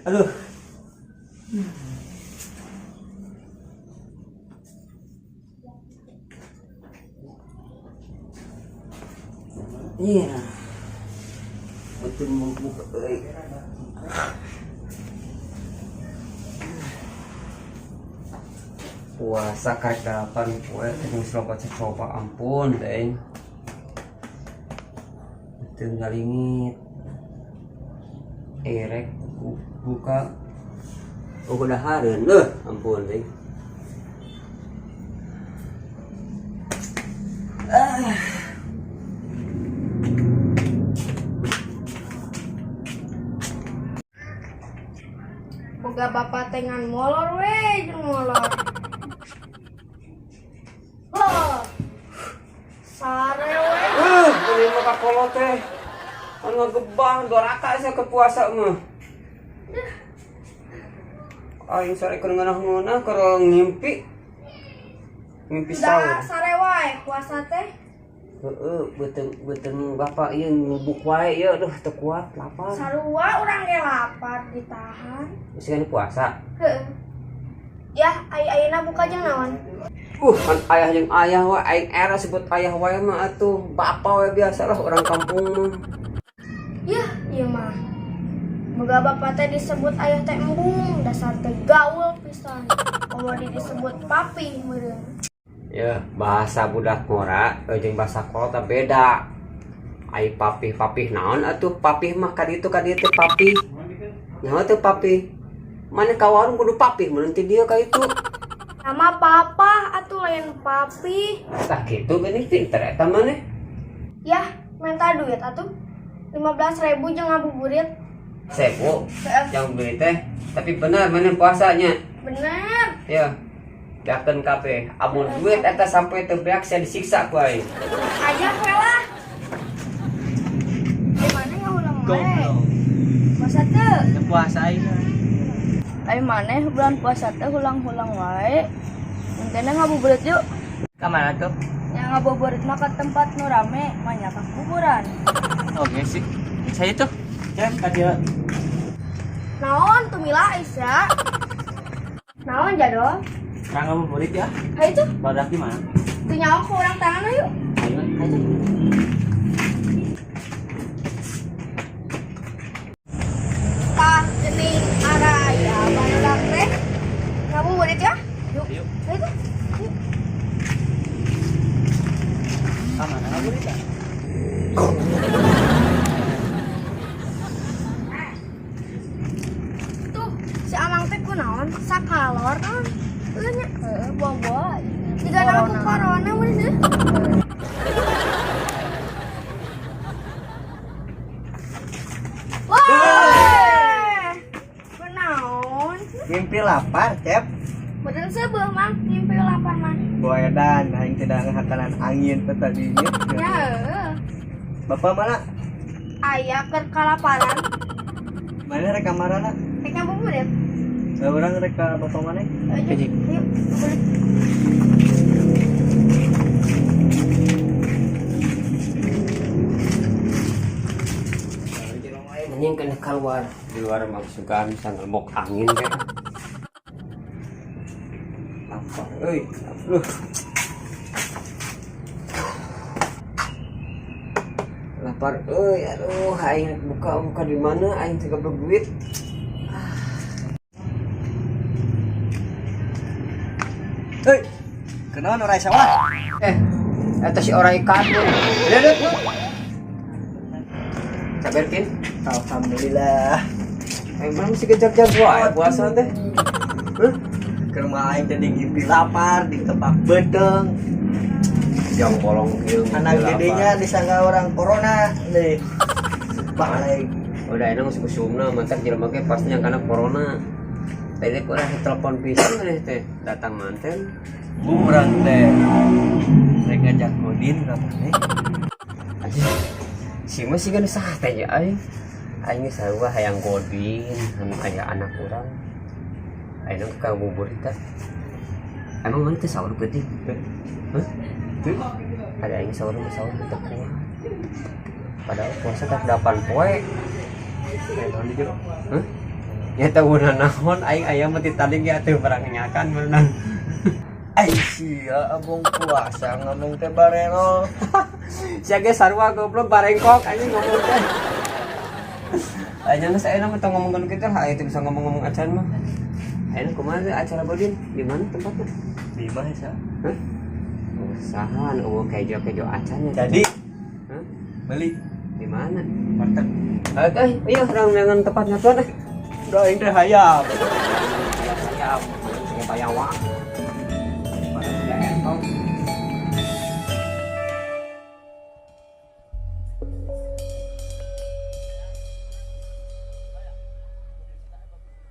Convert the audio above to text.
Aduh. Iya. Betul mau buka euy. Puasa karek 8 poe teh geus loba coba, ampun teh. Teu ngalingit. Erek buka. Oh, dahareun leuh, ampun teh. Ah. Boga bapak teh ngan molor we jeung molor. Loh. Sare we. Ini mah kakolot teh. Anu ngagebang doraka sia ke puasa mah. Aing sare keur ngeunah-ngeunah keur ngimpi. Ngimpi Da sahur. sare wae puasa teh. Heeh, beuteung beuteung bapak ieu ngubuk wae ieu, aduh teu kuat lapar. Sarua urang ge lapar ditahan. Geus kan puasa. Heeh. Ya, ai ayeuna buka jeung naon? Kan ayah jeung ayah wae, aing era sebut ayah wae mah atuh. Bapak wae biasa lah orang kampung mah. Yah, ieu mah. Boga bapak teh disebut ayah teh embung, dasar teh gaul pisan. Komo di disebut papi meureun. Ya, bahasa budak ngora jeung bahasa kolot beda. Ai papih-papih naon atuh, papih mah ka ditu papih. Nyaho teu papih? Mana ka warung kudu papih mun ti dieu ka itu. Sama papa atuh lain papi. Tah kitu geuning pinter eta maneh. Yah, minta duit atuh. 15.000 jeung ngabuburit. 1000 Heeh. yang beli teh, tapi bener maneh puasanya. Bener. Ya. Beakeun kabeh. Amun duit eta sampai teu beak sia disiksa ku aing. Aja we lah. Di mana ngahuleng wae? Puasa teu? Ya puasa aing. Ai maneh bulan puasa teh hulang-hulang wae. Engkene ngabuburit yuk. Ka mana tuh? Yang ngabuburit mah ka tempat nu rame, banyak kuburan. Oke sih. Saya tuh. Cep ka dieu. Naon tumila Aisyah? Naon jadol? Ka ngabuburit ya. Hayu tuh, Badak di mana? teu nyaho ku urang tangan yuk. Ayo, ayo. Tah geuning araya barudak teh. Ngabuburit ya? Yuk. Yuk. Hayu tuh. Yuk. Ka mana ngabuburit ya? Tuh, si Amang teh kunaon? Sakalor naon? Heueuh nya. Heeh, buang-buang. Jiga ku corona mun sih. Wah! Kunaon? Mimpi lapar, Cep. Meureun seubeuh mang, mimpi lapar mah. Boedan, aing tidak ngahakanan angin teh tadinya. Ya heueuh. Bapak mana? Aya keur kalaparan. Mana rek kamarana? Rek ngabuburit. Lah urang rek ka bapak mana? Ayo, yuk, ngabuburit. Anjing kena keluar di luar mah suka bisa ngelbok angin kan. Lapar euy. Aduh. Lapar euy, aduh aing buka-buka di mana aing teu gablek duit. Hei. Kunaon orai sawah? Eh, eta si orai katun. Lihat, lihat. Sabar kin. Alhamdulillah. Emang masih kejak-jak wae puasa teh. Hah? Ke rumah aing tadi ngimpi lapar di tempat beuteung. Yang bolong kieu. Anak gedenya disangka orang corona deh. Balik. Udah enak masuk usumna mantak jelema ge pasti yang kana corona. Tadi ku urang telepon pisan deh teh datang manten. Urang teh rek ngajak Godin ka maneh. Anjing. Si mah sih kan sah teh ya aing. Aing geus sarua hayang Godin, anu aya anak urang. Ayeuna ka ngabuburit teh. Emang mana teh sahur peuting? Hah? Ada aing sahur mah sahur teu kuat. Padahal puasa tak 8 poe. Naon di jero? Hah? Ya tahu naon aing aya mah ti tadi ge atuh barang nyakan beunang. Ai sia abong puasa ngomong teh barerol. Sia ge sarua goblok barengkok anjing ngomong teh. Aing geus ayeuna mah tong ngomongkeun kitu lah, aya teu bisa ngomong-ngomong acan mah. Ayeuna kumaha teh acara Godin? Di mana tempatnya? Di mana sih? Hah? Usahan, eueuh kejo-kejo acan ya. Jadi Hah? beli Di mana? warteg. Eh, iya orang dengan tempatnya tuh deh. Udah aing teh hayam. Ayam, ayam, bayawak. Pada sudah entong.